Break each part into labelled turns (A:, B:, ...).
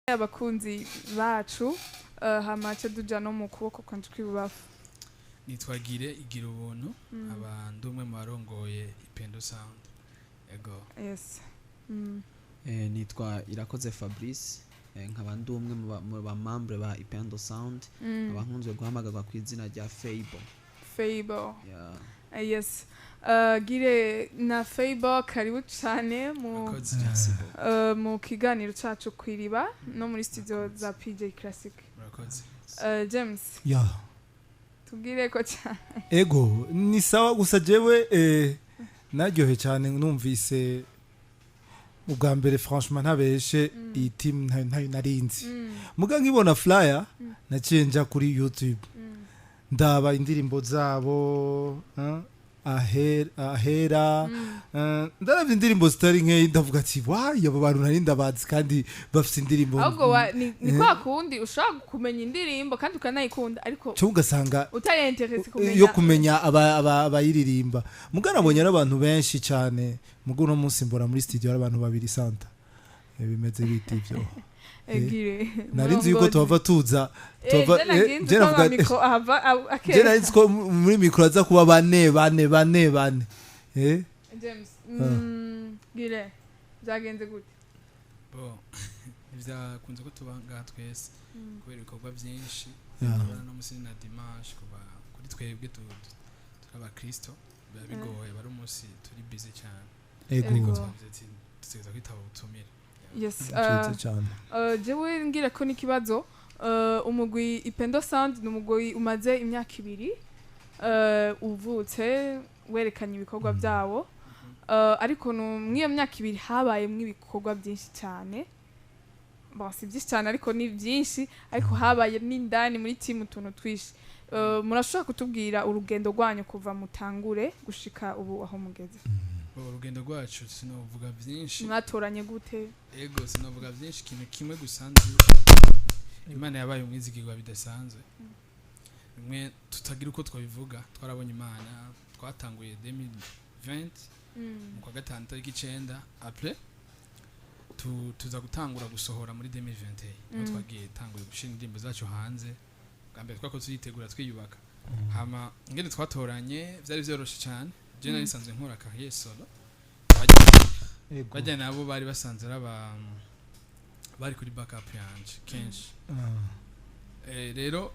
A: Abakunzi bacu, hama ce duja no mu kuboko kwanje kw'ibubafu.
B: Nitwagire igira ubuntu, aba ndi umwe mu barongoye Ipendo Sound, ego.
A: Yes.
C: Nitwa Irakoze Fabrice, nkaba ndi umwe mu ba membre ba Ipendo Sound, nkaba nkunzwe guhamagarwa ku izina rya Fable.
A: Fable.
C: Yeah.
A: Yes, Gire na Fable, karibu cane mu
B: Murakoze.
C: Merci beaucoup.
A: Mu kiganiro cacu kwiriba no muri studio za PJ Classic.
B: Murakoze.
A: James,
D: ya.
A: tubwire ko cyane.
D: Ego, ni sawa. Gusa jewe naryohe cyane numvise ubwa mbere, franchement ntabeshe, iyi team ntayo narinzi. Muga nkibona flyer, naciye nja kuri YouTube, ndaba indirimbo zabo, ahera ndaravye indirimbo zitari nkeyi, ndavuga ati: "Wayi, abo bantu nari ndabazi kandi bafise indirimbo."
A: Ahubwo ni kwa kundi ushobora kumenya indirimbo kandi ukanayikunda, ariko
D: cyo ugasanga
A: utari intéressé kumenya
D: yo kumenya abayiririmba. Muga nabonye ari abantu benshi cyane, muga uno munsi mbona muri studio ari abantu babiri. Santa, bimeze bite ivyo?
A: Egire.
D: Nari nzi yuko tuhava tuza tuhava
A: je navuga
D: je nari nzi ko muri mikoro aza kuba bane bane bane bane.
A: James, Gire, byagenze gute?
B: Bo ntibyakunze ko tuba ngaha twese kubera ibikorwa byinshi. Urabona no munsi ni na dimanche, kuba kuri twebwe turi abakristo biba bigoye, bari umunsi turi busy cyane. Ariko twavuze ati dutegereza kwitaba ubutumire.
A: Yes.
D: Cyiza cyane.
A: Jewe ngira ko n'ikibazo, umugwi Ipendo Sound ni umugwi umaze imyaka 2 uvutse, werekanye ibikorwa byawo. Ariko mw'iyo myaka 2 habayemwo ibikorwa byinshi cyane. Bon, si byinshi cyane, ariko ni byinshi, ariko habaye n'indani muri team utuntu twinshi. Murashobora kutubwira urugendo rwanyu kuva mutangure gushika ubu aho mugeze?
B: Bo, urugendo rwacu sinovuga byinshi.
A: Mwatoranye gute?
B: Ego, sinovuga byinshi. Ikintu kimwe gusa nzi, Imana yabaye umwizigirwa bidasanzwe, bimwe tutagira uko twabivuga. Twarabonye Imana. Twatanguye 2020 mu kwa gatanu, tariki 9. Après tuza gutangura gusohora muri 2021, niho twagiye tanguye gushyira indirimbo zacu hanze bwa mbere. Twako turitegura, twiyubaka. Hama ingene twatoranye byari byoroshe cyane. Je nari nsanzwe nkora carrière solo. Bajya nabo bari basanzwe ari bari kuri backup yanje kenshi. Rero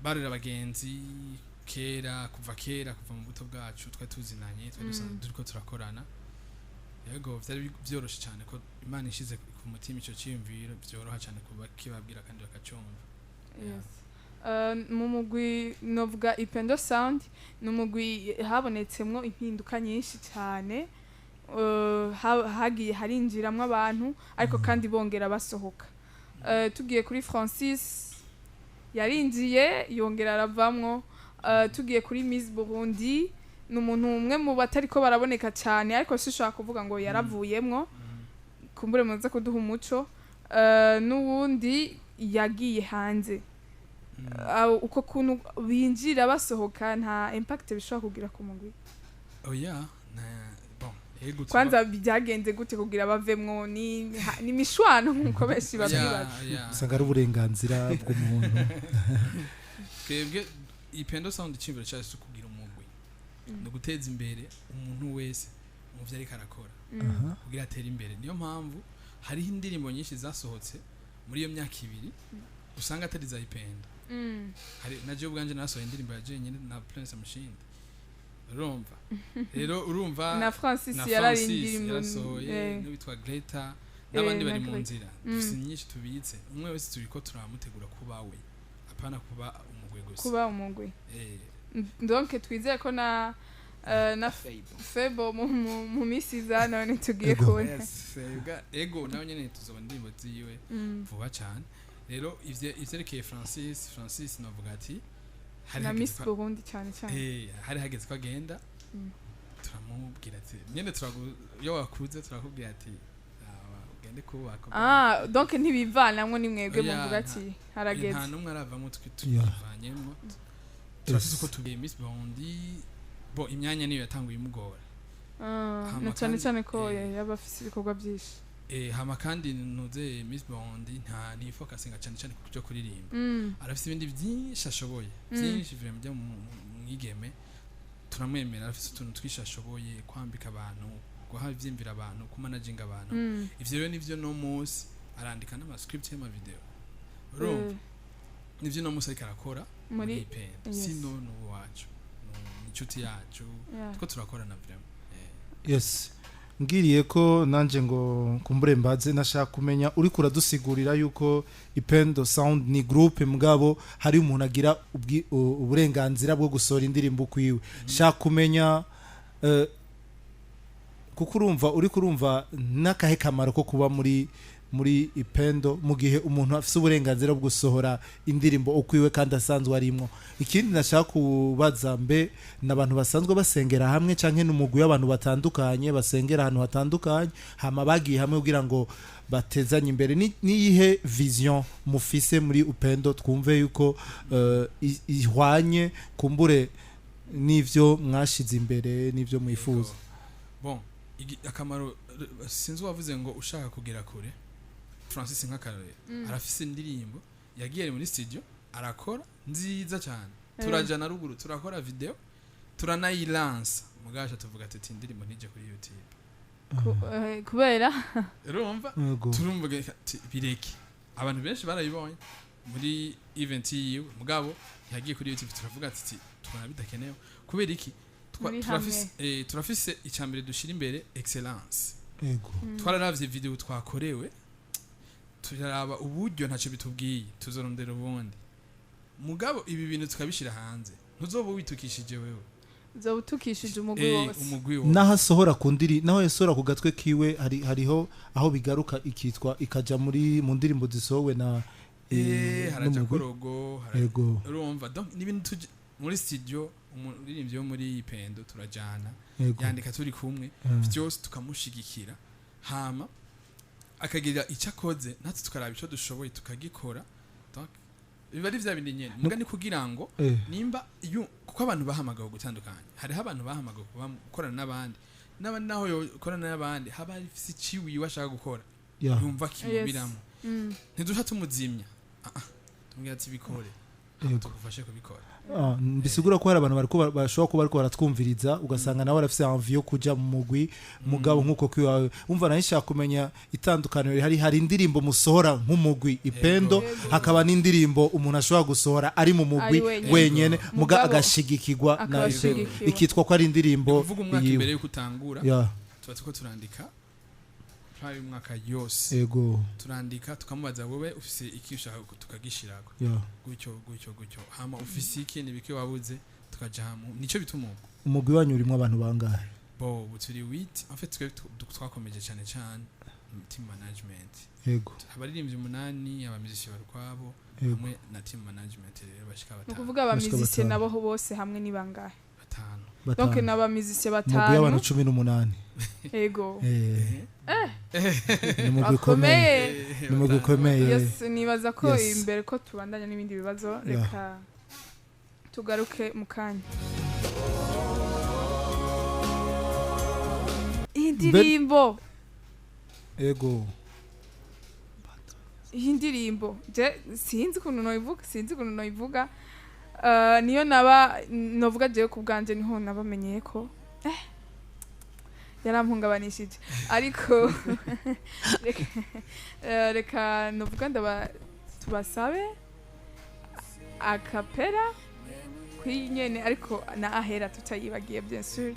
B: barera abagenzi kera, kuva kera, kuva mu buto bwacu twari tuzinanye, twari dusanzwe turiko turakorana. Yego, vyari byoroshe cyane ko Imana ishize ku mutima ico ciyumviro, byoroha cyane kuba kibabwira kandi bakacumva.
A: Yes. Mu mugwi novuga Ipendo Sound, ni umugwi habonetsemwo impinduka nyinshi cyane. Hagiye harinjiramwo abantu, ariko kandi bongera basohoka. Tugiye kuri Francis, yarinjiye yongera aravamwo. Tugiye kuri Miss Burundi, ni umuntu umwe mu batariko baraboneka cyane, ariko sishobora kuvuga ngo yaravuyemwo, kumbure muze kuduha umuco. N'uwundi yagiye hanze. Uko kuntu binjira basohoka, nta impact bishobora kugira ku mugwi?
B: Oya, bon, ego.
A: Kwanza byagenze gute kugira bavemwo? Ni mishwano nkuko benshi babyibaza.
B: Ya.
D: Usanga ari uburenganzira bw'umuntu.
B: Twebwe Ipendo Sound, iciyumviro cyacu si ukugira umugwi, ni uguteza imbere umuntu wese mu vyo ariko arakora kugira atere imbere. Niyo mpamvu hariho indirimbo nyinshi zasohotse muri iyo myaka 2 usanga atari za Ipendo. Hari na jewe ubwanje nasohoye indirimbo ya jenyine na Prince Mushindi. Urumva rero, urumva
A: na Francis
B: na
A: yarari
B: Francis
A: indirimbo
B: yarasohoye, n'uwitwa Greta n'abandi
A: na
B: bari mu
A: Greta.
B: nzira. Dufise nyinshi tubitse. Umwe wese turiko turamutegura kuba we, apana kuba umugwi gusa.
A: Kuba umugwi. Donc twizeye ko na Febo mu misi iza none tugiye kubona.
B: Yes, ego, nawe nyene tuzobona indirimbo ziwe vuba cyane. Rero ivyerekeye Francis, novuga ati hari
A: Na
B: hageze
A: Miss Burundi cyane cyane.
B: Hari hageze ko agenda. Turamubwira ati nyene iyo wakuze turakubwira ati: "Aba, ugende kubaka."
A: Ah, donc ntibivanamwo, ni mwebwe
B: Oya,
A: muvuga ati harageze.
B: Nta n'umwe aravamo, twivanyemo. Turafise uko tubwiye Miss Burundi. Bo imyanya niyo yatanguye imugora.
A: Ah,
B: Hama
A: na cyane
B: kandi,
A: cyane ko yaba afise ibikorwa byinshi.
B: Hama kandi ntuze Miss Bondi nta ntifokasinga cyane cyane ku byo kuririmba. Arafite ibindi byinshi ashoboye, byinshi vraiment byo mwigeme turamwemera. Arafite utuntu twinshi ashoboye, kwambika abantu, guha ivyiyumviro abantu, kumanaginga abantu. Ivyo rero nivyo no munsi arandika n'amascript y'amavideo, urumva? Nivyo no munsi ariko arakora
A: muri
B: muri Ipendo. Sino ni uwacu, ni inshuti yacu, two turakorana vraiment.
D: Yes, ngiriye ko nanje ngo kumbure mbaze, nashaka kumenya, uriko uradusigurira yuko Ipendo Sound ni groupe, mugabo hari umuntu agira uburenganzira bwo gusohora indirimbo kwiwe. Shaka kumenya kuko urumva, uriko urumva n'akahe kamaro ko kuba muri Ipendo mu gihe umuntu afise uburenganzira bwo gusohora indirimbo ukwiwe kandi asanzwe arimwo. Ikindi nashaka kubaza, mbe n'abantu basanzwe basengera hamwe canke n'umugwi w'abantu batandukanye basengera ahantu hatandukanye, hama bagiye hamwe kugira ngo batezanye imbere? Niyihe vision mufise muri Upendo, twumve yuko ihwanye kumbure n'ivyo mwashize imbere n'ivyo mwifuza?
B: Bon, akamaro, sinzi uwavuze ngo ushaka kugera kure. Francis nk'akarorero, arafise indirimbo yagiye muri studio arakora nziza cyane, turaja na ruguru turakora video, turanayilansa, mugasha tuvuga ati indirimbo ntije kuri YouTube.
A: Kubera?
B: Urumva?
D: Yego.
B: Turumva ati bireke, abantu benshi barayibonye muri event yiwe, mugabo ntiyagiye kuri YouTube. Turavuga ati tubona bidakenewe. Kubera iki?
A: Muri
B: Turafise icambere dushira imbere, excellence. Twararavye video twakorewe, turaraba uburyo ntacyo bitubwiye, tuzorondera ubundi. Mugabo ibi bintu tukabishira hanze, ntuzoba witukishije wewe.
A: Uzoba utukishije umugwi wose.
B: Umugwi wose.
D: Naho asohora ku ndiri, naho yasohora ku gatwe kiwe, hariho aho bigaruka ikitwa ikaja mu ndirimbo zisohowe na
B: Haraja
D: n'umugwi.
B: korogo. Urumva, donc ni ibintu muri studio, umuririmbyi wo muri Pendo turajana, yandika turi kumwe, byose tukamushigikira, hama akagira icyo akoze, natwe tukaraba icyo dushoboye tukagikora. Donc biba ari vya bindi nyene, muga ni kugira ngo nimba kuko abantu bahamagawe gutandukanye, hariho abantu bahamagawe kuba gukorana n'abandi, n'abandi naho yokorana n'abandi haba hari iciwiwe ashaka gukora, yumva kimubiramo. Ntidusha tumuzimya. Ah, ah. Tumubwira ati bikore, tugufashe kubikora.
D: Ah, bisigura ko hari abantu bariko bashobora kuba bariko baratwumviriza, ugasanga nawe arafise envie yo kuja mu mugwi, mugabo nk'uko kwiwawe umva nawe nshaka kumenya itandukaniro rihari. Hari indirimbo musohora nk'umugwi Ipendo, hakaba n'indirimbo umuntu ashobora gusohora ari mu mugwi
A: Ari wenyene.
D: wenyene, muga
A: Mugabo
D: agashigikirwa na
A: akaba
D: Ipendo,
A: ashigikiwe.
D: ikitwa ko ari indirimbo
B: Ni ukuvuga umwaka
D: yiwe.
B: imbere yuko utangura, tuba turiko turandika plan y'umwaka yose. Turandika, tukamubaza: wowe ufise iki ushaka, tukagishirako gutyo gutyo gutyo, hama ufise iki, nibiki wabuze, tukaja hamwe. Nico bituma ubwo
D: Umugwi wanyu urimo abantu bangahe?
B: Bo ubu turi huit. En fait twe twakomeje cyane cyane team management. Abaririmbyi umunani, abamiziki bari ukwabo, hamwe na team management, rero bashika
A: Ni
B: batanu.
A: ukuvuga abamizisiye
D: Batanu.
A: nabo bose hamwe ni bangahe?
B: Batanu.
A: Donc
D: Batanu.
A: ni abamizisiye
D: Umugwi w'abantu
A: batanu.
D: 18.
A: Ego.
D: Ni umugwi ukomeye.
A: Bakomeye.
D: Ni umugwi ukomeye.
A: Yes, nibaza ko imbere ko tubandanya n'ibindi bibazo, reka tugaruke mu kanya. Iyi ndirimbo, iyi ndirimbo je sinzi ukuntu noyivuga, sinzi ukuntu noyivuga. Niyo naba novuga jewe ku bwanje niho nabamenyeye ko yarampungabanishije, ariko reka novuga ndaba tubasabe akapera kuri nyene, ariko na ahera tutayibagiye, bien sûr.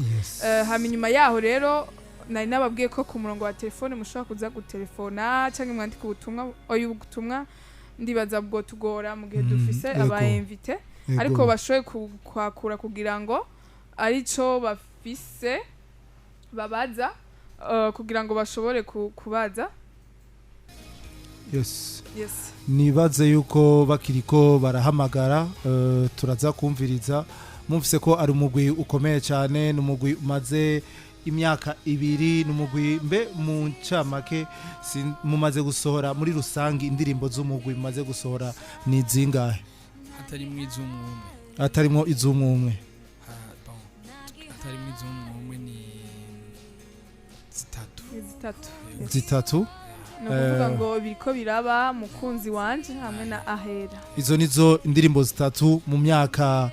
A: Hama inyuma yaho rero nari nababwiye ko ku murongo wa telefone mushobora kuza gutelefona cyangwa mwandika ubutumwa. Oya, ubutumwa ndibaza bwo tugora mu gihe dufise aba invité, ariko bashoboye kwakura kugira ngo arico bafise babaza, kugira ngo bashobore kubaza. Yes.
D: Nibaze yuko bakiriko barahamagara, turaza kumviriza. Mumvise ko ari umugwi ukomeye cyane, ni umugwi umaze imyaka 2, ni umugwi mbe mu ncamake mumaze gusohora muri rusange, indirimbo z'umugwi mumaze gusohora ni zingahe?
B: Hatarimo iz'umwumwe?
D: Hatarimo iz'umwumwe.
B: Bon, hatarimo iz'umwumwe ni zitatu.
A: Ni zitatu.
D: Zitatu.
A: Ni ukuvuga ngo biriko biraba, Mukunzi wanje hamwe na Ahera.
D: Izo nizo indirimbo zitatu mu myaka,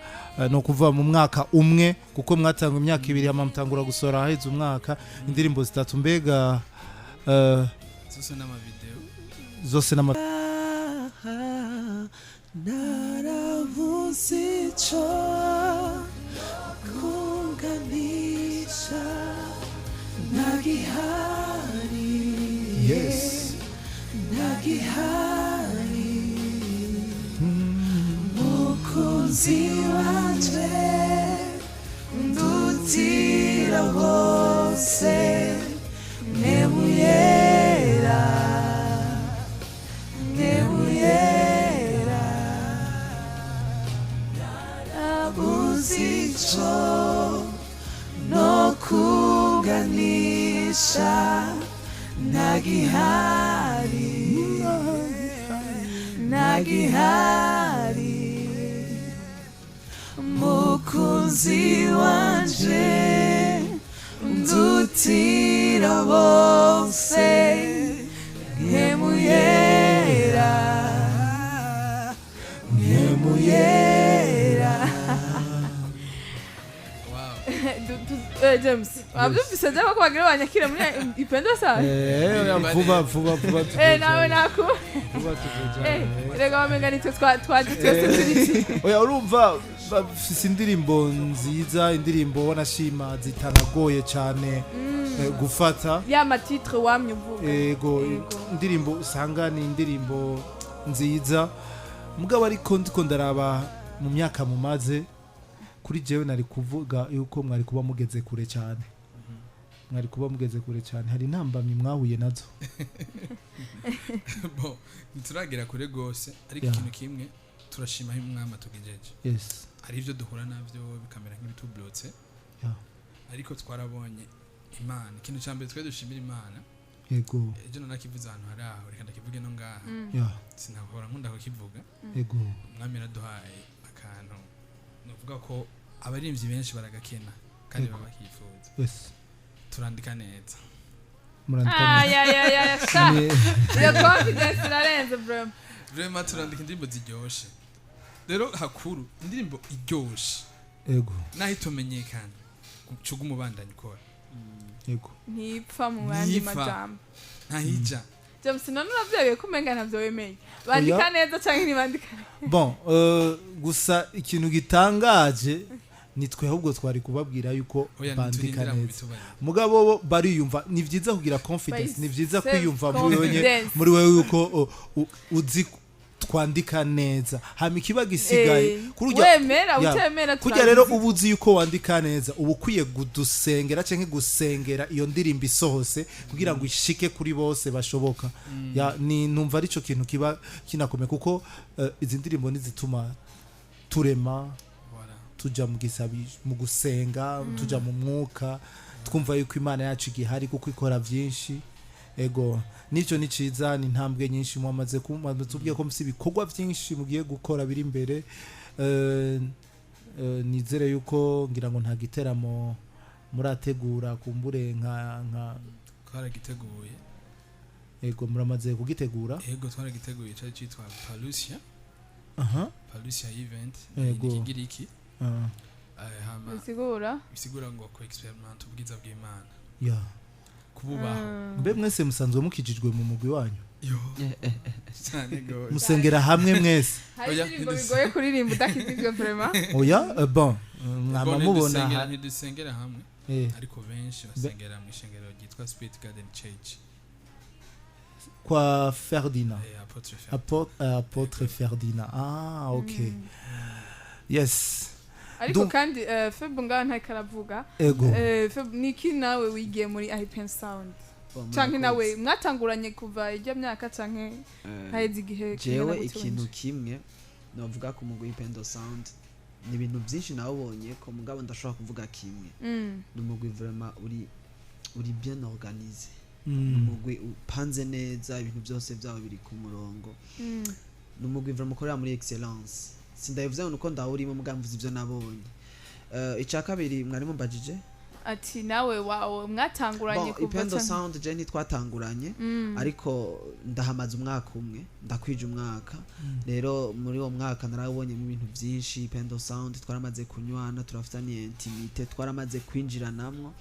D: no kuva mu mwaka umwe, kuko mwatanga imyaka 2 hama mutangura gusohora haheze umwaka. Indirimbo zitatu, mbega
B: zose n'amavideo.
D: Zose n'ama
C: Narabuze ico kunganisha, ntagihari, ntagihari, mukunzi wanje, ndutira hose, nemuyera, nemuyera. Narabuze ico no kunganisha, ntagihari, ntagihari, mukunzi wanje, ndutira bose, nkemuyera, nkemuyera.
B: Wow.
A: James, wabyumvise byaba ko bagira banyakire muri Ipendo Sound?
D: Vuba vuba vuba.
A: Nawe naku
D: Vuba tuzojana.
A: Rega wamenga nitwe twaje twese turi.
D: Oya, urumva bafise indirimbo nziza, indirimbo wanashima zitanagoye cyane gufata.
A: Ya ma titre wamye uvuga.
D: Ego.
A: Ego.
D: Indirimbo usanga ni indirimbo nziza, mugabo ariko ndiko ndaraba mu myaka mumaze, kuri jewe nari kuvuga yuko mwari kuba mugeze kure cyane, mwari kuba mugeze kure cyane. Hari intambamyi mwahuye nazo?
B: Bon, ntituragera kure gose, ariko ikintu kimwe turashima aho Umwami atugejeje. Hari ibyo duhura navyo bikamera nk'ibitublotse, ariko twarabonye Imana. Ikintu cya mbere twe dushimira Imana, ejo nanakivuze ahantu hari aho, reka ndakivuge no ngaha, sinahora nkunda kukivuga. Umwami yaraduhaye akantu nuvuga ko abaririmbyi benshi baragakena kandi baba bakifuza. Turandika neza.
D: Murandika neza.
A: Ay, ay, ay, sha. Iyo confidence irarenze bro.
B: Vraiment, turandika indirimbo ziryoshe. Rero hakuru indirimbo iryoshe, naho itumenyekana, cuga umubandanya ukora.
A: Ntipfa mu yandi
B: Ntipfa.
A: majambo.
B: Ntahija.
A: James, none uravyebeye ko umenga ntavyo wemeye? Bandika neza canke ntibandika neza?
D: Bon, gusa ikintu gitangaje, nitwe ahubwo twari kubabwira yuko
B: Oya,
D: bandika
B: ntiturindira mu
D: neza.
B: bitubarira.
D: Mugabo bo bariyumva. Ni byiza kugira confidence, ni byiza
A: Self
D: kwiyumva muri wewe,
A: confidence.
D: muri wewe yuko uzi twandika neza, hama ikiba gisigaye kuri
A: Wemera,
D: Ya.
A: utemera.
D: Kurya rero
A: Turabizi.
D: uba uzi yuko wandika neza, uba ukwiye kudusengera cyangwa gusengera iyo ndirimbo isohose kugira ngo ishike kuri bose bashoboka. Ya, ni numva arico kintu kiba kinakomeye, kuko izi ndirimbo nizituma turema,
B: Voilà.
D: tuja mu gisabi, mu gusenga, tuja mu mwuka, twumva yuko Imana yacu igihari kuko ikora byinshi. Ego, nicyo ni ciza, ni intambwe nyinshi mwamaze tubwiye ko mufise ibikorwa byinshi mugiye gukora biri imbere. Nizere yuko ngira ngo nta giteramo murategura kumbure nka
B: Twaragiteguye.
D: Ego, muramaze kugitegura?
B: Ego, twaragiteguye, cari citwa Palusia. Palusia event. Ni ikigiriki. Hama
A: Bisigura
B: bisigura ngo ku experiment ubwiza bw'Imana, kububaho.
D: Mbe mwese musanzwe mukijijwe mu mugwi wanyu?
B: Yo, cyane gose.
D: Musengera hamwe mwese?
A: Hari
B: Oya,
A: indirimbo bigoye kuririmba udakizijwe vraiment.
D: Oya, bon, mwama
B: Bon,
D: mubona
B: ntidusengera hamwe, ariko benshi basengera mu ishengero ryitwa Spirit Garden Church.
D: Kwa Ferdinand?
B: Apôtre Ferdinand.
D: Apôtre Ferdinand, ah ok, yes.
A: Ariko kandi Feb ngaho ntariko aravuga.
D: Ego.
A: Feb, niki nawe wigiye muri Ipen Sound? Canke nawe mwatanguranye kuva ijya myaka, canke haheze igihe kingana
C: Jewe
A: gute
C: ikintu
A: winjiye?
C: kimwe novuga ku mugwi Ipendo Sound, ni ibintu byinshi nawubonye ko, mugabo ndashobora kuvuga kimwe. Ni umugwi vraiment uri bien organisé, ni umugwi upanze neza, ibintu byose byabo biri ku murongo. Ni umugwi vraiment ukorera muri excellence. Sindabivuze ngo nuko ndawurimo, mugabo mvuze ibyo nabonye. Icya kabiri mwari mumbajije?
A: Ati nawe wawe mwatanguranye
C: Bon,
A: kuva
C: Ipendo
A: canke-
C: Sound je ntitwatanguranye, ariko ndahamaze umwaka umwe, ndakwije umwaka. Rero muri uwo mwaka narabonyemo ibintu byinshi. Ipendo Sound twaramaze kunywana, turafitaniye intimité, twaramaze kwinjiranamwo.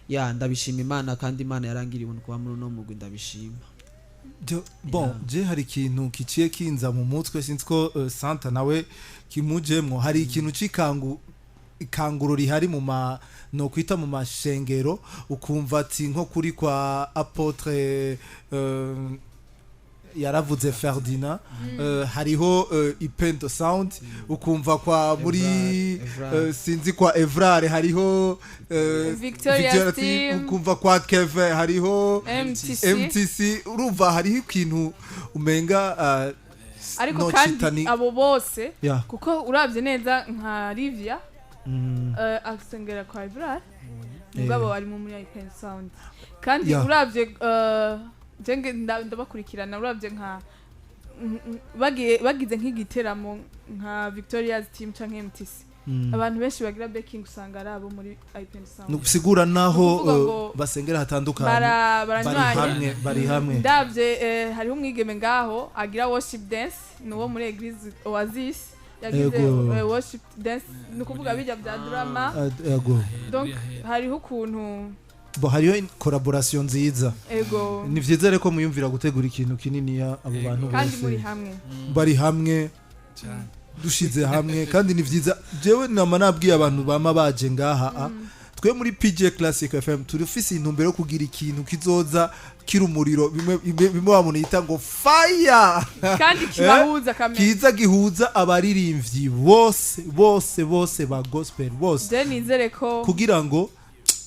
C: Ya, ndabishima Imana, kandi Imana yarangiriye ubuntu kuba muri uno mugwi, ndabishima.
D: Bon, je hari ikintu kiciye kinza mu mutwe, sinzi ko Santa nawe kimujemwo. Hari ikintu c'ikangu, ikanguro rihari mu ma, no kwita mu mashengero, ukumva ati nko kuri kwa apôtre yaravuze Ferdinand, hariho Ipendo Sound, ukumva kwa muri
C: Evrard.
D: Sinzi kwa Evrard hariho
A: Victoria
D: Victoria
A: Team.
D: Ukumva kwa Kevin hariho
A: MTC.
D: MTC. Urumva hariho ikintu umenga
A: Ariko
D: no
A: kandi
D: cita
A: abo bose, kuko uravye neza nka Livia asengera kwa Evrard, mugabo ari mu muri Ipendo Sound kandi uravye jenge ndabakurikirana, uravye nka bagiye bagize nk'igiteramo nka Victoria's Team canke MTC, abantu benshi bagira backing usanga ari abo muri Ipendo Sound.
D: Nugusigura naho
A: Nukuvuga ngo
D: basengera hatandukanye, bari
A: baranywanye.
D: hamwe, bari hamwe.
A: Ndavye hariho umwigeme ngaho agira worship dance, ni uwo muri Eglise Oasis yagize worship dance, ni ukuvuga bijya bya drama.
D: Yego.
A: Donc hariho ukuntu
D: Bo hariho collaboration nziza.
A: Ego.
D: Ni vyiza rero ko muyumvira gutegura ikintu kininiya abo bantu
A: Kandi muri
D: bose
A: hamwe.
D: Bari hamwe,
B: cyane.
D: dushize hamwe, kandi ni vyiza. Jewe nama nabwiye abantu bama baje ngaha, twe muri PJ Classic FM turifise intumbero yo kugira ikintu kizoza kiri umuriro, bimwe bimwe wa muntu yita ngo fire.
A: Kandi kibahuza kamere.
D: Kiza gihuza abaririmbyi bose bose bose ba gospel bose,
A: Je nizere ko
D: kugira ngo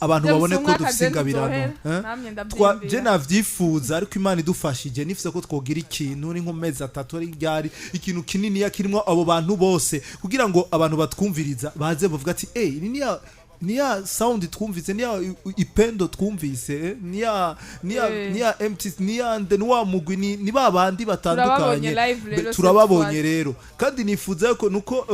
D: abantu
A: Je
D: babone ko
A: umwaka
D: dufise
A: je
D: ingabirano.
A: ntuzohera,
D: Eh?
A: namye
D: Twa je
A: ndavyiyumvira.
D: navyifuza, ariko Imana idufashije nifuza ko twogira ikintu ni nko mezi 3 ari ryari, ikintu kininiya kirimo abo bantu bose, kugira ngo abantu batwumviriza baze bavuga ati: "Eh, ni niya sound twumvise, niya Ipendo twumvise, niya niya MT, niya nde, ni wa mugwi, ni ba bandi batandukanye."
A: Turababonye live rero
D: Turababonye
A: cette fois.
D: rero, kandi nifuza ko nuko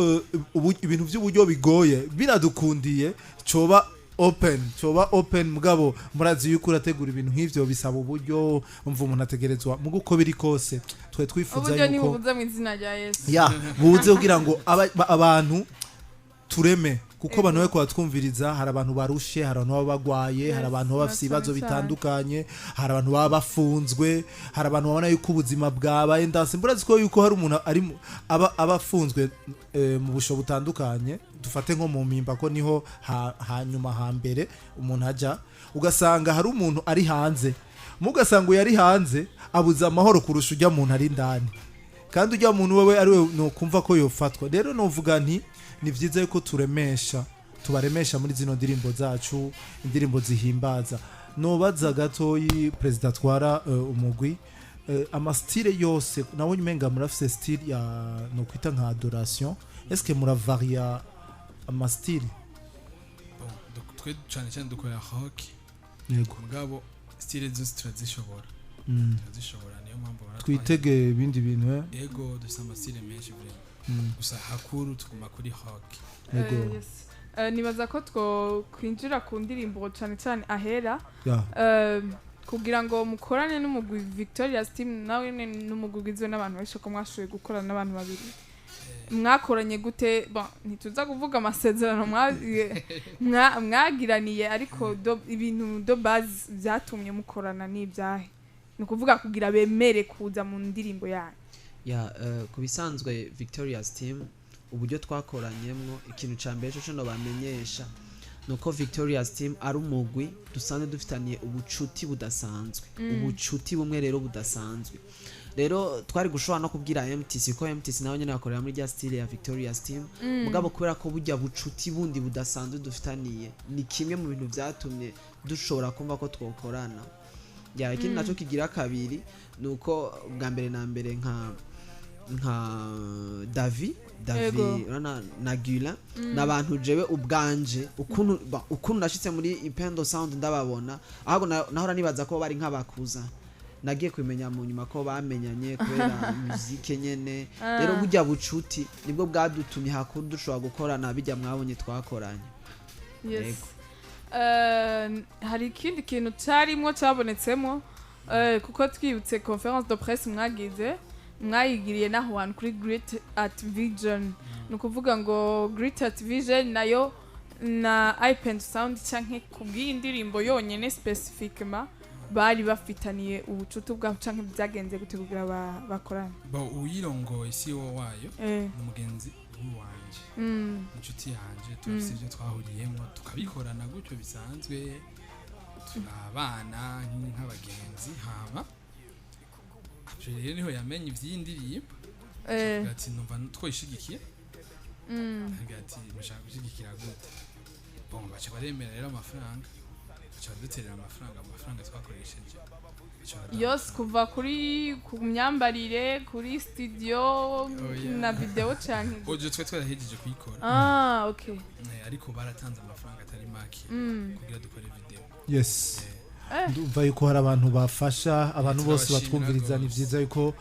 D: ibintu by'uburyo bigoye, biradukundiye coba open, coba open. Mugabo murazi yuko urategura ibintu nk'ivyo bisaba uburyo, umva umuntu ategerezwa mugo uko biri kose twe twifuza
A: Uburyo
D: yuko
A: ntibubuze mu izina rya Yesu.
D: Ya, buze kugira ngo abantu tureme, kuko abantu bariko batwumviriza, hari abantu barushe, hari abantu baba bagwaye, hari abantu baba bafise
A: Na
D: ibibazo
A: cane cane.
D: bitandukanye, hari abantu baba bafunzwe, hari abantu babona yuko ubuzima bwabaye ndase. Mburazi ko yuko hari umuntu ari aba afunzwe mu busho butandukanye, dufate nko mu mpimba, ko niho hanyuma hambere umuntu ajya, ugasanga hari umuntu ari hanze, mugasanga uyu ari hanze abuze amahoro kurusha ujya muntu ari indani, kandi ujya muntu wewe ari we nukumva ko yofatwa. Rero novuga nti ni byiza yuko turemesha, tubaremesha muri zino ndirimbo zacu, indirimbo zihimbaza. Nobaza gatoyi perezida atwara umugwi, ama style yose nawe umenga murafise style ya nokwita nka adoration, est-ce que muravaria ama style?
B: Bon, twe cyane cyane dukorera rock. Mugabo style zose turazishobora. Turazishobora, niyo mpamvu baratwaye.
D: Twitege ibindi bintu, eh?
B: Ego, dufite ama style menshi vraiment. Gusa hakuru tuguma kuri rock.
A: Yes. Nibaza ko two kwinjira ku ndirimbo cyane cyane ahera. Kugira ngo mukorane n'umugwi Victoria's Team, nawe n'umugwi ugizwe n'abantu benshi, ko mwashoboye gukorana n'abantu babiri, mwakoranye gute? Bon, ntituza kuvuga amasezerano mwagiraniye, ariko ibintu de base byatumye mukorana n'ibyahe, ni ukuvuga kugira bemere kuza mu ndirimbo yanyu?
C: Ya, ku bisanzwe Victoria's Team uburyo twakoranyemwo, ikintu ca mbere cyo bamenyesha nuko Victoria's Team ari umugwi dusanzwe dufitaniye ubucuti budasanzwe, ubucuti bumwe rero budasanzwe. Rero twari gushobora no kubwira MTC, ko MTC nawe nyene bakorera muri rya style ya Victoria's Team, mugabo kubera ko burya bucuti bundi budasanzwe dufitaniye ni kimwe mu bintu vyatumye dushobora kumva ko twokorana. Ya, ikindi naco kigira kabiri nuko bwa mbere na mbere nka Davi urabona na Gula n'abantu jewe ubwanje ukuntu ukuntu nashitse muri Ipendo Sound ndababona, ahubwo nahora nibaza ko bari nk'abakuza, nagiye kubimenya mu nyuma ko bamenyanye kubera muzike nyene. Rero burya bucuti nibwo bwadutumye hakuru dushobora gukorana bijya mwabonye twakoranye.
A: Yes.
C: Yego.
A: Hari ikindi kintu carimwo cabonetsemo, kuko twibutse conférence de presse mwagize, mwayigiriye naho hantu kuri Great at Vision. Ni ukuvuga ngo Great at Vision nayo na Ipend Sound, canke kubw'iyi ndirimbo yonyene spécifiquement, bari bafitaniye ubucuti bwabo canke byagenze gute kugira bakorane?
B: Bo uyirongoye, CEO wayo, ni umugenzi wanje, inshuti yanje. Turafise ibyo twahuriyemo, tukabikorana gutyo bisanzwe, turabana nk'abagenzi. Hama ivyo rero niho yamenye ivy'iyi ndirimbo, avuga ati: "Numva twoyishigikiye." Avuga ati: "Mushaka gushigikira gute?" Bon, baca baremera rero amafaranga, baca baduterera amafaranga twakoresheje. Baca baraduha.
A: Yose, kuva kuri ku myambarire, kuri studio
B: Oya.
A: na video, canke?
B: Ojo, twe twarahejeje kuyikora.
A: Ah, okay.
B: Ariko baratanze amafaranga atari make kugira dukore video.
D: Yes, ndumva yuko hari abantu bafasha abantu bose
B: Turabashimira
D: batwumviriza. Ni
B: rwose.
D: vyiza yuko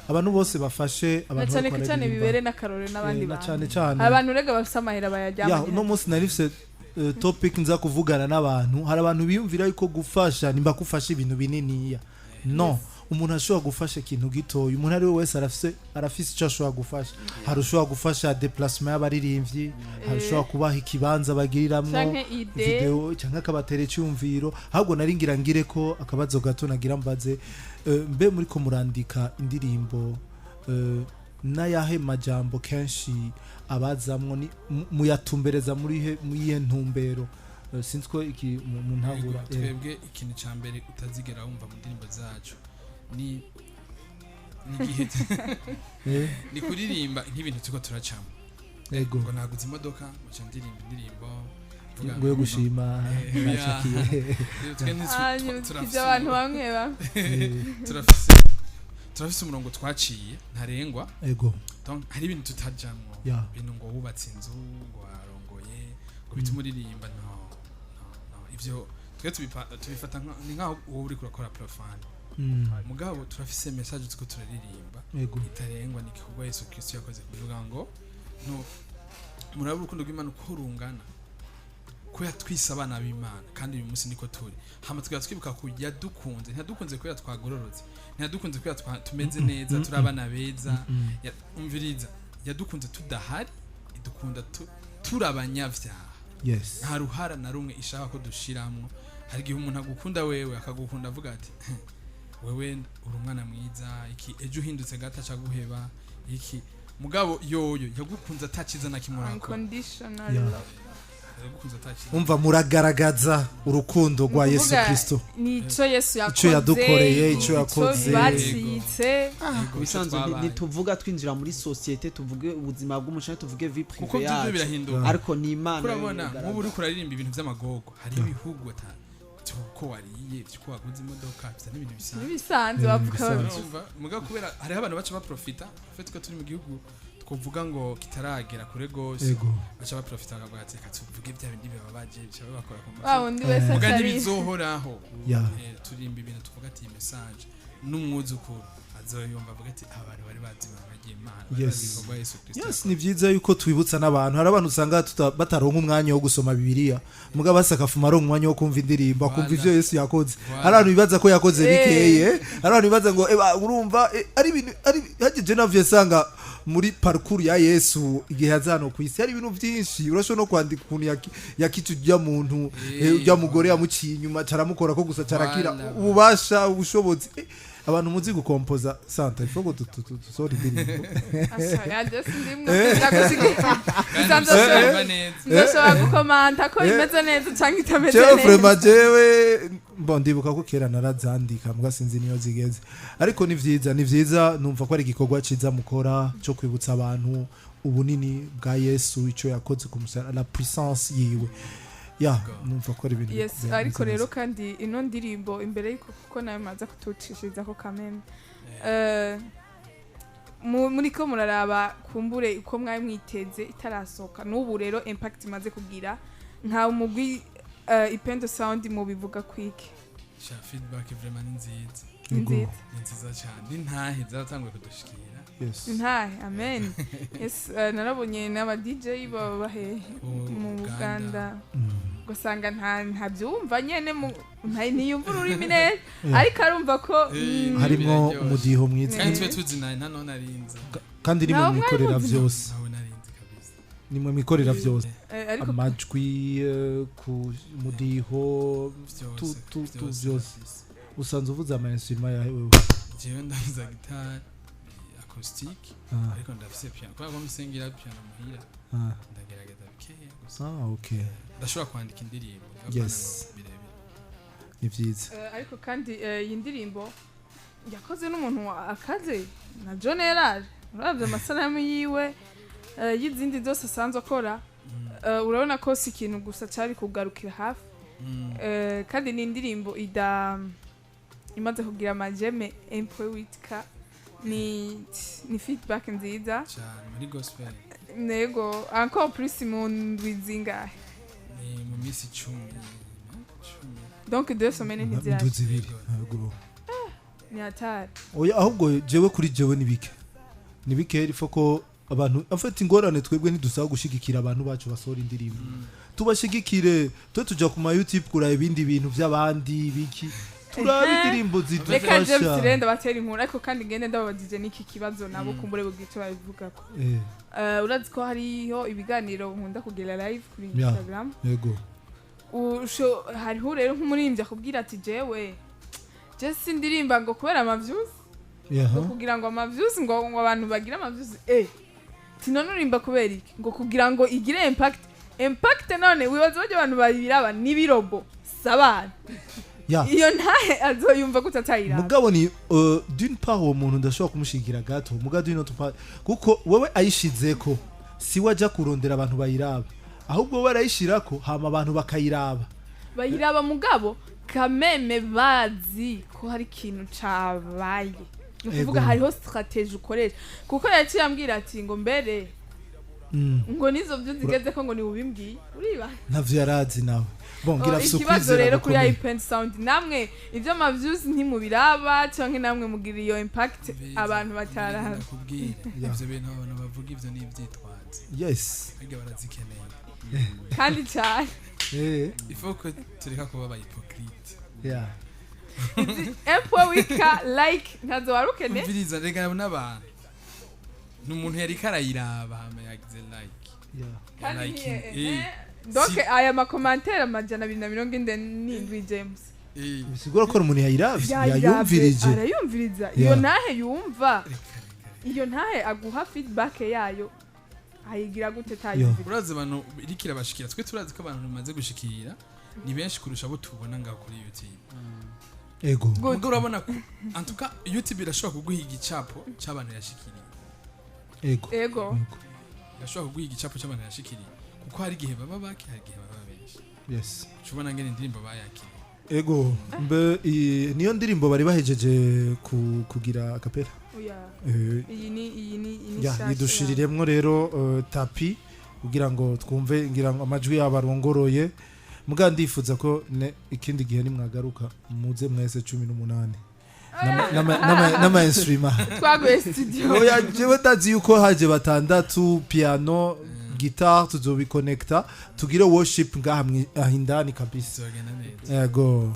D: abantu bose bafashe
A: Na
D: abantu
A: cyane
D: bariko
A: cyane
D: bararirimba.
A: bibere n'akarore n'abandi
D: Na
A: bantu.
D: cyane cyane.
A: Abantu rega bafise amahera bayaryama.
D: Ya, uno munsi nari mfise topic nza kuvugana n'abantu. Hari abantu biyumvira yuko gufasha nimba gufasha ibintu bininiya. No umuntu ashobora gufasha ikintu gitoya, umuntu ari we wese arafise icyo ashobora gufasha. Hari ushobora gufasha déplacement y'abaririmbyi, hari ushobora kubaha ikibanza bagiriramwo
A: canke idée,
D: video, cyangwa akabatera icyumviro. Ahubwo nari ngira ngire ko akabazo gato nagira mbaze, mbe muri ko murandika indirimbo, n'ayahe majambo kenshi abazamwo? Ni muyatumbereza muri he, muri iyihe ntumbero? Sinzi ko iki mu ntahura.
B: Twebwe ikintu cya mbere utazigera wumva mu ndirimbo zacu ni igihe ni kuririmba nk'ibintu turiko turacamo, ngo naguze imodoka, muca ndirimba indirimbo mvuga
D: ngo yo gushima nashakiye.
B: Twe
A: Turafise abantu bamwe bamwe.
B: Turafise umurongo twaciye ntarengwa. Donc hari ibintu tutajamwo, ibintu ngo wubatse inzu, ngo warongoye, ngo bituma uririmba. No, no, no, ivyo twe tubifata ni nkaho wowe uriko urakora profane. Mugabo turafise message turiko turaririmba itarengwa, ni igikorwa Yesu Kristo yakoze, kuvuga ngo no murabe urukundo rw'Imana uko rungana, ko yatwise abana b'Imana, kandi uyu munsi niko turi. Hama tukaba twibuka ko yadukunze, ntiyadukunze kubera twagororotse, ntiyadukunze kubera tumeze neza, turi abana beza. Umviriza, yadukunze tudahari, idukunda turi abanyabyaha. Nta ruhara na rumwe ishaka ko dushiramwo. Hari igihe umuntu agukunda wewe, akagukunda avuga ati: "Wewe uri umwana mwiza," iki, ejo uhindutse gato acaguheba iki. Mugabo yoyo yagukunze ataciza na kimwe urakora.
A: Unconditional love.
B: Yagukunze ataciza.
D: Umva, muragaragaza urukundo rwa
A: Ni
D: Yesu
A: ukuvuga,
D: Kristo,
A: nico Yesu yakoze,
D: ico yadukoreye, ico yakoze.
A: bacitse.
B: Yego,
C: Ku bisanzwe
B: ico twabaye.
C: ntituvuga twinjira muri société, tuvuge ubuzima bw'umuco, tuvuge vie
B: Kuko
C: privée
B: byo
C: yacu,
B: birahinduka.
C: ariko ni Imana
B: Kurabona
C: yonyine.
B: nk'ubu uriko uraririmba ibintu vy'amagogo, hari ibihugu ata uko wariye, vy'uko waguze imodoka, bisa n'ibintu bisanzwe.
A: N'ibisanzwe bavuga.
D: Bisanzwe.
B: Urumva, mugabo kubera hariho abantu baca baprofita, en fait ko turi mu gihugu twovuga ngo kitaragera kure gose, baca baprofita bakavuga ati: "Reka tuvuge bya bindi bibabaje," bica babakora ku
A: Wa
B: mutima.
A: wundi wese
B: Muga
A: atari
B: ntibizohoraho. Turirimba ibintu tuvuga ati: "Iyi message n'umwuzukuru azoyumva avuga ati: 'Aba bantu bari bazi ibanga ry'Imana, bari bazi ibikorwa Yesu Kristo
D: Yes,
B: yakoze.'"
D: ni byiza yuko twibutsa n'abantu. Hari abantu usanga bataronka umwanya wo gusoma Bibiliya, mugabo basakafuma aronka umwanya wo kumva indirimbo, akumva
B: Voilà.
D: ivyo Yesu yakoze.
B: Voilà.
D: Hari abantu bibaza ko yakoze bikeye, hari abantu bibaza ngo urumva, ari ibintu ari hageje navyo sanga muri parcours ya Yesu igihe yaza hano ku isi, hari ibintu byinshi urashobora no kwandika ukuntu yakica ujya muntu, ujya mugore yamuciye inyuma, caramukora ko gusa carakira.
B: Voilà.
D: Ububasha, ubushobozi. Abantu muzi gukompoza santa, ifo ngo dusohore indirimbo.
A: Asha, sindimwe ndagushigikira
B: Kandi
A: gusa.
B: bisaba neza.
A: Ndashobora gukomanta ko imeze neza cyangwa itameze
D: Jewe
A: neza.
D: vraiment, jewe bon, ndibuka ko kera narazandika, mbwa sinzi niyo zigeze. Ariko ni vyiza, ni vyiza, numva ko ari igikorwa ciza mukora cyo kwibutsa abantu ubunini bwa Yesu, ico yakoze ku musaraba, la puissance yiwe. Ya, numva ko ari ibintu
A: Yes, ariko
D: bimeze
A: rero
D: neza.
A: kandi ino ndirimbo, imbere yuko kuko nawe maza kutucishiriza ko kameme, muriko muraraba kumbure uko mwari mwiteze itarasohoka n'ubu rero, impact imaze kugira nka umugwi Ipendo Sound, mubivuga kwiki?
B: Sha, feedback vraiment ni nziza.
A: Ni
D: Yego.
A: nziza.
B: Ni nziza cyane, n'intahe zaratanguye kudushikira.
A: Ntahe, amen. Yes, narabonye n'aba DJ baba bahehe?
B: Mu
A: Mu Buganda. Ugasanga ntabyumva nyene, ntiyumva ururimi neza, ariko arumva ko
D: Harimwo
B: Biraryoshe.
D: umudiho mwiza.
B: Kandi twe tuzi nawe nta none arinze.
D: Kandi nimwe
A: Ntawe mwari
D: mwikorera
A: muzi.
D: vyose.
B: Ntawe narinze kabisa.
D: Nimwe mwikorera vyose.
A: Ariko
D: Amajwi, ku mudiho,
B: Vyose,
D: tu
B: vyose
D: vyose.
B: kabisa.
D: Usanzwe uvuza ama instrument yawe wewe?
B: Jewe ndavuza gitari acoustique, ariko ndafise piano kubera ko musengera piano muhira. Ndagerageza bikeya gusa.
D: Ah, okay.
B: Ndashobora kwandika indirimbo.
D: Yes.
B: Birebire.
D: Ni vyiza.
A: Ariko kandi iyi ndirimbo yakoze n'umuntu akaze na John Erard. Uravye amasanamu yiwe, y'izindi zose asanzwe akora, urabona ko si ikintu gusa cari kugarukira hafi. Kandi ni indirimbo ida imaze kugira ama j'aime 1.8K, ni feedback nziza.
B: Cyane muri gospel.
A: Nego, encore plus mu ndwi zingahe?
B: Ni mu minsi 10, 10.
A: Donc 2 semaines ntiziraje.
D: Indwi 2, yego.
A: Ni hatari.
D: Oya, ahubwo jewe, kuri jewe ni bike, ni bike. Il faut ko abantu afite ingorane, twebwe ntidusaba gushigikira abantu bacu basohora indirimbo, tubashigikire. Twe tuja ku ma YouTube kuraba ibindi bintu by'abandi biki, turaba indirimbo
A: Reka James
D: zidufasha.
A: renda batera inkuru, ariko kandi ngende ndababajije n'iki kibazo, nabo kumbure bw'icyo babivugako. Urazi ko hariho ibiganiro nkunda kugira live kuri Instagram.
D: Yego.
A: Hariho rero nk'umuririmbyi akubwira ati: "Jewe je sindirimba ngo kubera ama views, ngo kugira ngo ama views, ngo abantu bagire ama views." Ti none urimba kubera iki? Ngo kugira ngo igire impact. Impact none wibaza buryo abantu babiraba n'ibirobo s'abantu? Iyo ntahe azoyumva gute atayiraba?
D: Mugabo ni d'une part uwo muntu ndashobora kumushigira gato, mugabo d'une autre part, kuko wewe ayishizeko si we aja kurondera abantu bayiraba, ahubwo we arayishirako hama abantu bakayiraba.
A: Bayiraba, mugabo kameme bazi ko hari ikintu cabaye, ni ukuvuga hariho stratégie ukoresha, kuko yaciye ambwira ati ngo mbere ngo nizo vyo zigeze ko ngo ni ubimbwiye uriba.
D: Ntavyo yarazi nawe. Bon, ngira afise
A: Ikibazo
D: ukwizera
A: rero kuri
D: gukomeye.
A: iPen Sound, namwe ivyo ama views ntimubiraba, canke namwe mugira iyo impact abantu bataraba?
B: Ndakubwira, ivyo bintu abantu bavuga, ivyo ni ivyitwazo. Ariko barazikeneye.
A: Kandi cyane.
B: Il faut ko tureka kuba aba hypocrite.
A: 1.8K like ntazo wari ukeneye.
B: Umviriza, rega n'abantu, ni umuntu yariko arayiraba hama yagize like.
A: Kandi
B: Like,
A: donc aya ma commentaires 247, James.
D: Bisigura ko ari umuntu yayiravye,
A: Yayiravye,
D: yayumvirije.
A: Arayumviriza. Iyo ntahe yumva,
B: Reka, reka, reka.
A: iyo ntahe aguha feedback yayo ayigira gute tayumviriza?
B: Urazi abantu iriko irabashikira, twe turazi ko abantu bamaze gushikira ni benshi kurusha abo tubona ngaho kuri YouTube.
A: Good.
B: Ubwo urabona ko en tout cas YouTube irashobora kuguha igicapo c'abantu yashikiriye.
A: Ego.
B: Irashobora kuguha igicapo c'abantu yashikiriye, kuko hari igihe baba bake, hari igihe baba benshi. Uca ngene indirimbo bayakiriye.
D: Ego, mbe niyo ndirimbo bari bahejeje kugira a cappella?
A: Oya. Iyi ni
D: ya
A: nshasha.
D: Yidushiriremwo rero tapi kugira ngo twumve, ngira ngo amajwi yabo arongoroye. Muga ndifuza ko ikindi gihe nimwagaruka muze mwese 18 n'ama instrument.
A: Twaguye studio.
D: Oya, jewe ndazi yuko haje batandatu, piano, guitare, tuzobikonekta tugire worship ngaha aha indani kabisa.
B: Bizogenda neza.
D: Yego.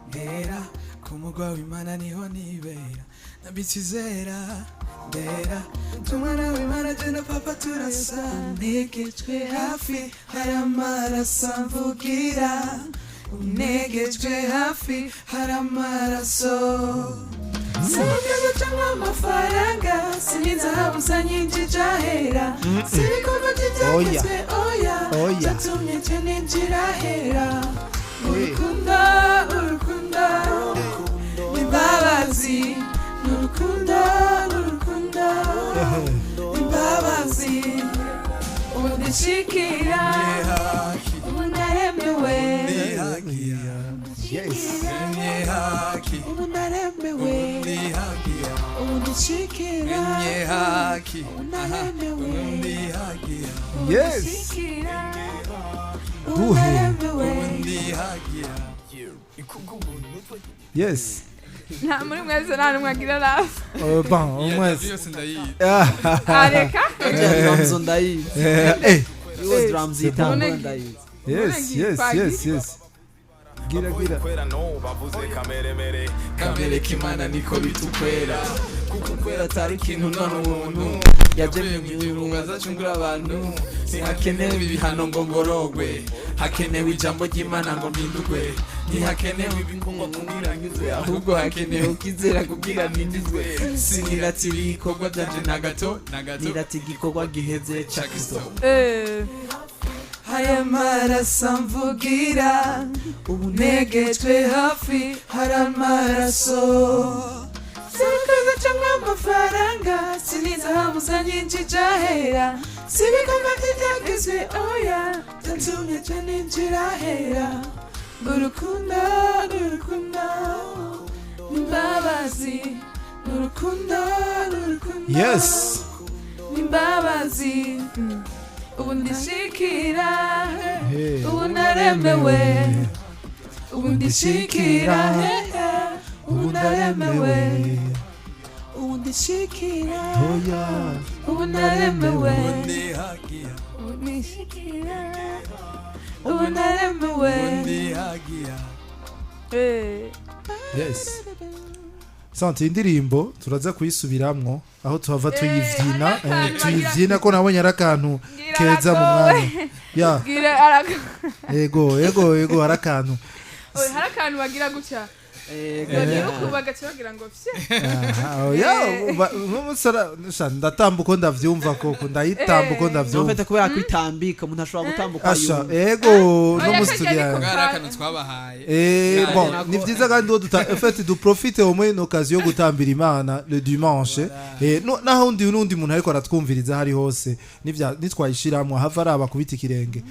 B: Ndera ku mugwa w'Imana niho nibera, nabitsizera ndera tumwana w'Imana, je na papa turasa, ntegetswe hafi, hari amaraso amvugira, unegejwe hafi, hari amaraso. Sinigeze cyangwa amafaranga, sinizahabu zanyinjije ahera, sinikorwa by'ibyagezwe, oya.
D: Oya.
B: Byatumye nje ninjira ahera. Urukundo, urukundo, imbabazi, urukundo, urukundo, imbabazi, ubu ndishikira, ubu ndaremewe.
D: Yes.
B: Ubu ndaremewe, ubu ndishikira, ubu ndaremewe.
D: Yes.
B: Ndishikira, ubu
D: Duhe.
B: ndaremewe.
D: Yes.
A: Nta muri mwese nta n'umwe agira rafu.
D: Bon, umwese.
B: Yose ndayizi.
A: Areka.
C: Drums ndayizi.
D: Eh.
C: Iwo drums
D: C'est
C: itangura
A: bon.
C: ndayizi.
D: Yes, gira gira.
E: Kwera no bavuze kameremere.
B: Kamere k'Imana niko bitukwera, kuko ukwera atari ikintu none umuntu yaje mu ijuru ngo azacungura abantu. Ntihakenewe ibihano ngo ngorogwe, hakenewe ijambo ry'Imana ngo mpindurwe. Ntihakenewe ibikungwa kugira ngizwe, ahubwo hakenewe ukizera kugira ninjizwe. Siniratira ibikorwa byanje na gato na gato.
C: Nirati igikorwa giheze ca Kristo.
B: Aya maraso amvugira,
C: ubu
B: negejwe hafi, hari amaraso. Sibikoze cyangwa amafaranga, sinizahabu zanyinjije ahera, si ibikorwa by'ibyagezwe, oya, byatumye je ninjira ahera. Urukundo, urukundo n'imbabazi, urukundo, urukundo n'imbabazi. Ubu ndishikira.
D: Hey.
B: Ubu naremewe, ubu ndishikira, ubu naremewe, ubu ndishikira.
D: Oya.
B: Ubu naremewe, ubu ndishikira, ubu naremewe.
D: Yes, santi indirimbo turaza kuyisubiramwo aho tuhava tuyivyina.
A: Hari akantu.
D: Tuyivyina ko nabonye ari akantu keza mu mwanya ya.
A: Gira
D: Ego, hari akantu.
A: Oya, hari akantu bagira gutya, bagira uku bagaca bagira ngo fye.
D: Aha, oya, nk'umusore sha, ndatamba uko ndavyumva koko, ndayitamba uko ndavyumva.
C: Ntufate kubera kwitambika, umuntu ashobora gutambuka
D: Asha.
C: yumva.
D: Ego.
A: Oya,
D: No musi
A: kajya
D: tugira
A: niko.
B: Hari akantu twabahaye.
D: Bon, ni vyiza kandi uwo duta, en fait duprofite au moins une occasion yo gutambira Imana le dimanche. No, naho undi n'undi muntu ariko aratwumviriza hari hose, nivya nitwayishiramwo hava araba kubita ikirenge.